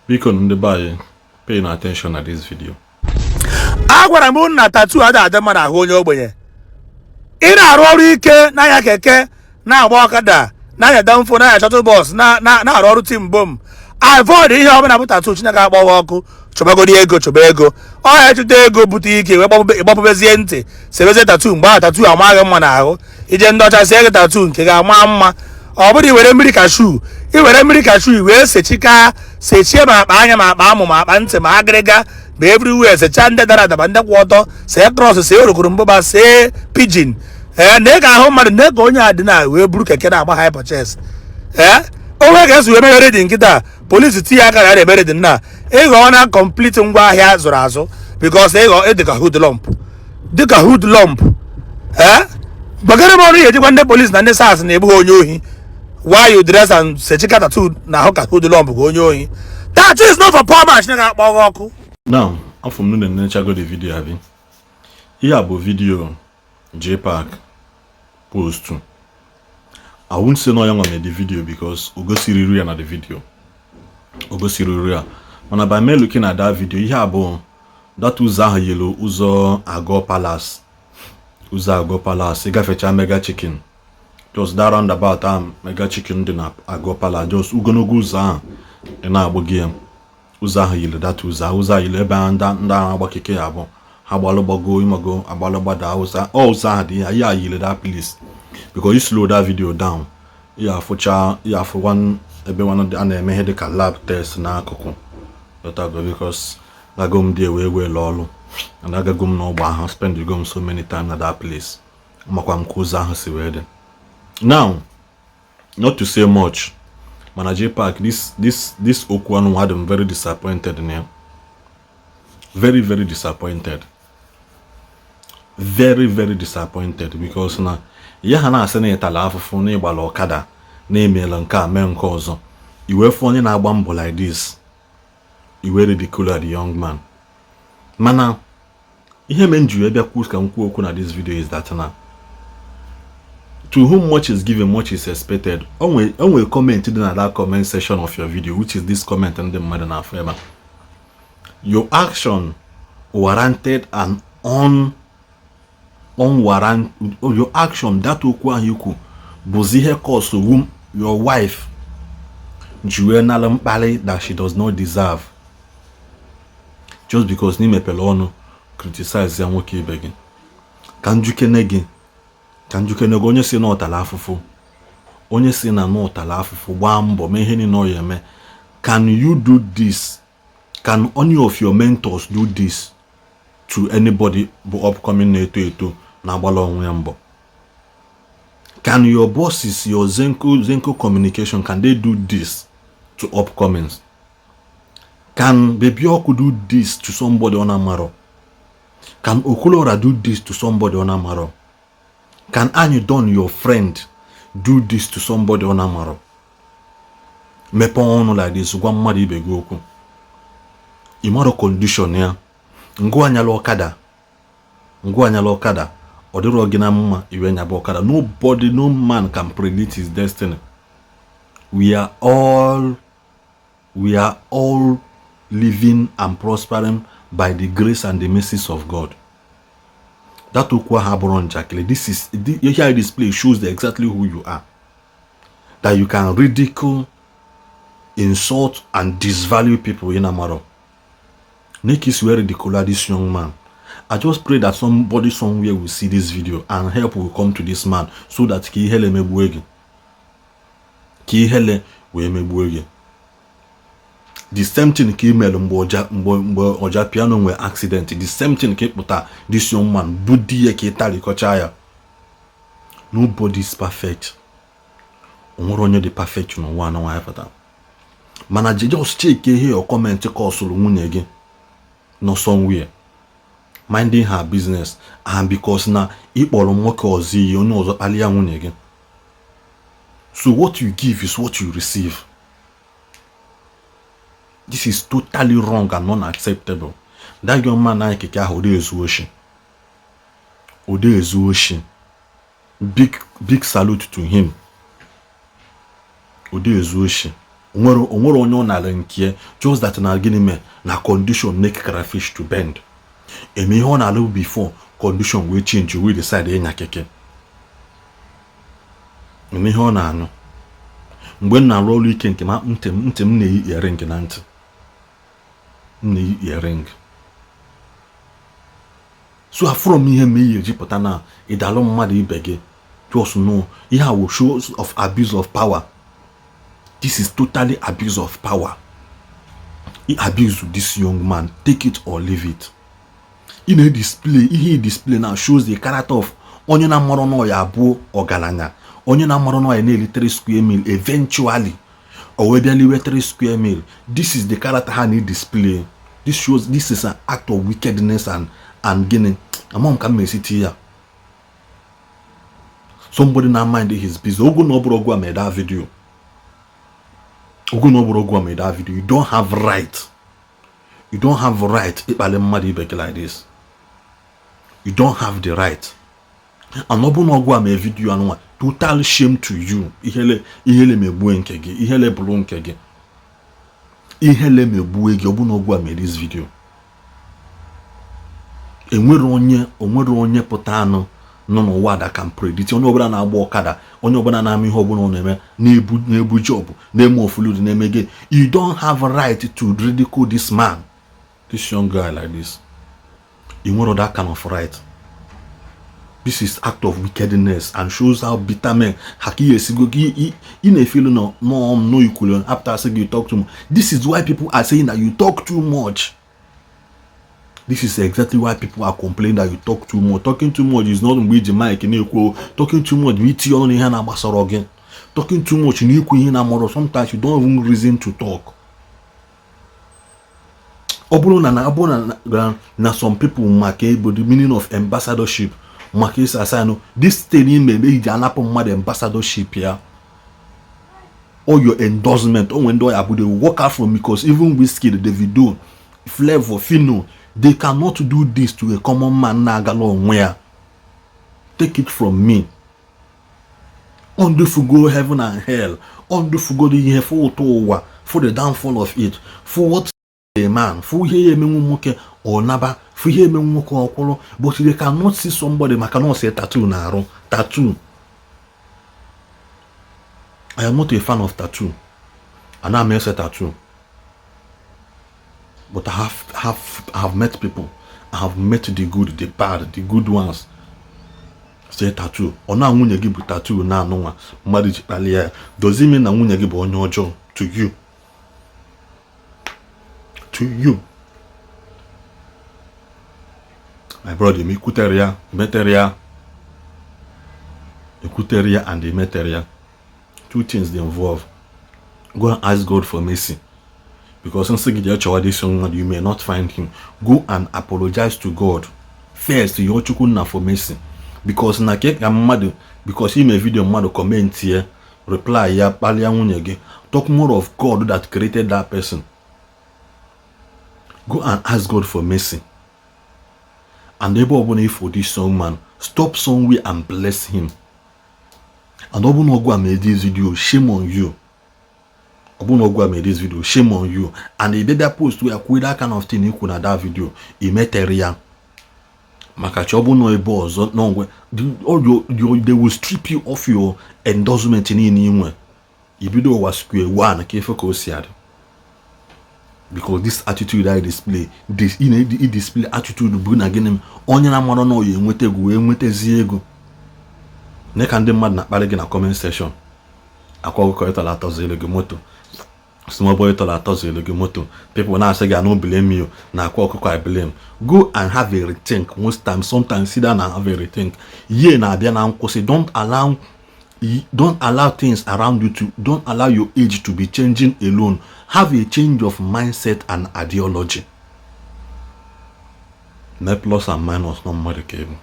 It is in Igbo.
Biko, ndị be anyị, pay no attention na this video. Agwara m unu na tattoo adịghị adị mma n'ahụ onye ogbenye. Ị na-arụ ọrụ ike, na-anya keke, na-agba ọkada, na-anya danfo, na-anya shuttle bus, na-arụ ọrụ timbom, avoid ihe ọbụla bụ tattoo. Chineke akpọghị ọkụ. Chọbagodi ego, chọba ego. Ọ ya chụta ego, bute ike, wee gbapụbezie ntị, sebezie tattoo. Mgbe ahụ tattoo amaghị mma n'ahụ. Ije ndị ọcha sie gị tattoo nke ga-ama mma. Ọ bụrụ iwere mmiri cashew, iwere mmiri cashew wee sechika, sechie ma akpa anya, ma akpa amụ, ma akpa ntị, ma agịrịga, ma everywhere. Sechaa ndị dara adaba, ndị kwụ ọtọ, see cross, see orokoro mbụba, see pigeon. Ee, na ị ga-ahụ mmadụ na ka onye a dị na wee buru keke na-agba hire purchase. Ee, onwe ga-esi wee meghere dị nkịta polisi tinye aka na ya na-emere dị nna ịghọ na complete ngwaahịa zụrụ azụ, because ịghọ dịka hoodlum, dịka hoodlum. Ee, gbagara m ọrụ ihe ejikwa ndị polisi na ndị SARS na-egbu ha onye ohi. Why you dress and sechika tattoo na ahụ ka hoodlum, ka onye ohi? Tattoo is not for poor man. Chineke akpọ gị ọkụ. Now, afọ m na-enechago the video abi. Ihe a bụ video JPAC post. I won't say no ya nwa made the video because o gosiri iru ya na the video. O gosiri iru ya. Mana by me looking at that video, ihe a bụ that ụzọ ahụ yelu ụzọ Agọ Palace. Ụzọ Agọ Palace, ịgafecha Mega Chicken. Just that roundabout ahụ Mega Chicken dị na Agọ Palace, just ogologo ụzọ ahụ ị na-agbụ ya. Ụzọ ahụ yiri that ụzọ ahụ, ụzọ ahụ yiri ebe ahụ ndị ndị ahụ agba keke ya abụọ ha gbalụ gbago ịmago agbalụ gbada ụzọ ọ ụzọ ahụ dị ya. Ihe a yiri that place because you slow that video down, ya afụcha ya afụ one ebe one a na-eme ihe dịka lab test n'akụkụ. Ghọtago? Because gago m dị wee wee lụọ ọrụ and agago m n'ọgba ahụ, spend go m so many time na that place, makwa m ka ụzọ ahụ si wee dị. Now, not to say much, mana JPAC, this okwu anụ adị m very disappointed in ya. Very, very disappointed, very, very disappointed, because na ihe ha na-asị na ịtala afụfụ, na ịgbala ọkada, na emeela nke a, mee nke ọzọ, iwee fụ onye na-agba mbọ like this, iwe ridicule the young man. Mana ihe me m ji wee bịa kwu ka m kwuo okwu na this video is that na to whom much is given, much is expected. O nwere comment dị na that comment section of your video, which is this comment ndị mmadụ na-afụ ebe a: "Your action warranted an un unwarrant your action." That okwu ahụ ikwu bụzi ihe cause your wife ji wee nara mkparị that she does not deserve, just because na imepere ọnụ criticize ya nwoke ibe gị. Ka njukene gị, ka njukene gị, onye si na ọtara afụfụ, onye si na n'ụtara afụfụ, gbaa mbọ, mee ihe niile ọ ya eme, can you do this? Can any of your mentors do this to anybody bụ upcoming na-eto eto, na-agbala onwe ya mbọ? Can your bosses, your Zenko Communication, can they do this to upcomings? Can Baby Oku do this to somebody ọ na-amarọ? Can Okulora do this to somebody ọ na-amarọ? Can Anyi Don, your friend, do this to somebody ọ na-amarọ? Mepee ọnụ like this, gwa mmadụ ibe gị okwu, ị marọ condition ya. Ngụ anyala ọkada, ngụ anyala ọkada, ọ dịrọ gị na mma iwe nyaba ọkada. Nobody, no man can predict his destiny. We are all living and prospering by the grace and the mercies of God. That okwu ahụ abụrụ njakịrị. This is ihe I display shows exactly who you are, that you can ridicule, insult and disvalue people in amarọ. Make is wee ridicule this young man. I just pray that somebody somewhere will see this video and help will come to this man so that ka ihele megbue gị, ka ihele wee megbue gị. The same thing ka email mgbe ọja mgbe ọja piano nwee accident, the same thing ka ịkpụta this young man bụ di ya ka ịtarikọcha ya. Nobody is perfect. O nwere onye dị perfect n'ụwa anọ nwa pụta. Mana just check ihe your comment kọsụrụ nwunye gị nọ somewhere minding her business, and because na ịkpọrọ nwoke ọzọ iyi, onye ọzọ kpalia nwunye gị. So what you give is what you receive. This is totally wrong and unacceptable. That young man na keke ahụ, ode ezu oshi, ode ezu oshi. Big, big salute to him. Ode ezu oshi. Onwere onye ọ nara nke, just that na gịnị mee na condition make crayfish to bend. Eme ihe ọ na-alụ before condition wee change, wee decide ịnya keke. Eme ihe ọ na-aṅụ. Mgbe m na-arụ ọrụ ike nke ma ntị m na-eyi earring na ntị m na-eyi earring. So afụrọ m ihe ma iyi eji pụta na ịdalụ mmadụ ibe gị. Just know, ihe a wụ shows of abuse of power. This is totally abuse of power. He abuse this young man. Take it or leave it. Ị na-display ihe, display now shows the character of onye na-amarụ nọ ya abụọ ọgaranya, onye na-amarụ nọ ya na-eli 3 square meal. Eventually o wee bịa liwe 3 square meal. This is the character ha na-display. This shows, this is an act of wickedness and gịnị, ama m ka m esi tie ya. Somebody na mind his business. Ogu na ọ bụrụ ọgụ a mee that video, ogu na ọ bụrụ ọgụ a mee that video, you don't have right, you don't have right ịkpali mmadụ ibe gị like this. You don't have the right. And ọ bụrụ na ọgụ a mee video anụnwa, total shame to you. Ihele, ihele megbue nke gị, ihele bụrụ nke gị, ihele megbue gị. Ọ bụrụ na ọgụ a mee this video, enwere onye, onwere onye pụta anụ nọ n'ụwa that can predict. Onye ọbụla na-agba ọkada, onye ọbụla na-ama ihe ọbụla ọ na-eme, na-ebu job, na-eme offload, na-eme gị, you don't have right to ridicule this man, this young guy like this. You nwere that kind of right. This is act of wickedness and shows how bitter men ha ka ihe esigo gị. Ị na-efeel no no no ikwulu after say you talk too much. This is why people are saying that you talk too much. This is exactly why people are complaining that you talk too much. Talking too much is not mgbe iji mic na-ekwu. Talking too much bụ itinye ọnụ n'ihe na-agbasara gị. Talking too much na ikwu ihe na-amụrụ. Sometimes you don't even reason to talk. Ọ bụrụ na ọ bụrụ na some people maka ebo the meaning of ambassadorship, maka isi asanụ this thing ime eme iji anapụ mmadụ ambassadorship ya or your endorsement, o nwere ndị ọya bụ they will work out from, because even Wizkid, Davido, Flavour, Phyno, they cannot do this to a common man na-agala onwe ya. Take it from me. Ondufugo heaven and hell, ondufugo ihe for ụtọ ụwa, for the downfall of it, for what a man for ihe ya emenwu nwoke ọ naba, for ihe emenwu nwoke ọkwụrụ. But they cannot see somebody maka na ọ sị tattoo na-arụ tattoo. I am not a fan of tattoo. Ana m ese tattoo, but I have met people. I have met the good, the bad, the good ones say tattoo. Ọ na nwunye gị bụ tattoo na-anụ nwa mmadụ ji kpalie ya, does it mean na nwunye gị bụ onye ọjọọ to you? To you, my brother, ma ikwutere ya, metere ya, ekwutere ya and emetere ya, two things dey involve. Go and ask God for mercy, because nsị gị jee chọwa this young man, you may not find him. Go and apologize to God first. Yọọ Chukwu nna for mercy, because na ke ka mmadụ, because ime video mmadụ comment ya, reply ya, kpalia nwunye gị, talk more of God that created that person. Go and ask God for mercy. And ebe ọbụla ifo this young man, stop somewhere and bless him. And ọ bụrụ na ọgụ a mee this video, shame on you. Ọ bụrụ na ọgụ a mee this video, shame on you. And ị bịa post ya kwuo that kind of thing ikwu na that video, ị metere ya maka chi. Ọ bụ na ebe ọzọ n'onwe, they will strip you of your endorsement niile ị nwe. Ibido ụwa square one ka ife ka o si adị, because this attitude I display, this ị na display attitude bụ na gịnị, onye na-amara na ọ ya enweta ego wee nwetazie ego ne ka ndị mmadụ na-akparị gị na comment section. Akwa ọkụkọ ịtọrọ atọzielu gị moto, small boy tọrọ atọzielu gị moto. People na-asị gị, "I no blame you." Na akwa ọkụkọ I blame. Go and have a rethink. Most times, sometimes sit down and have a rethink. Ye na-abịa na nkwụsị. Don't allow things around you to, don't allow your age to be changing alone. Have a change of mindset and ideology. Mee plus and minus na mmadụ ka ebu.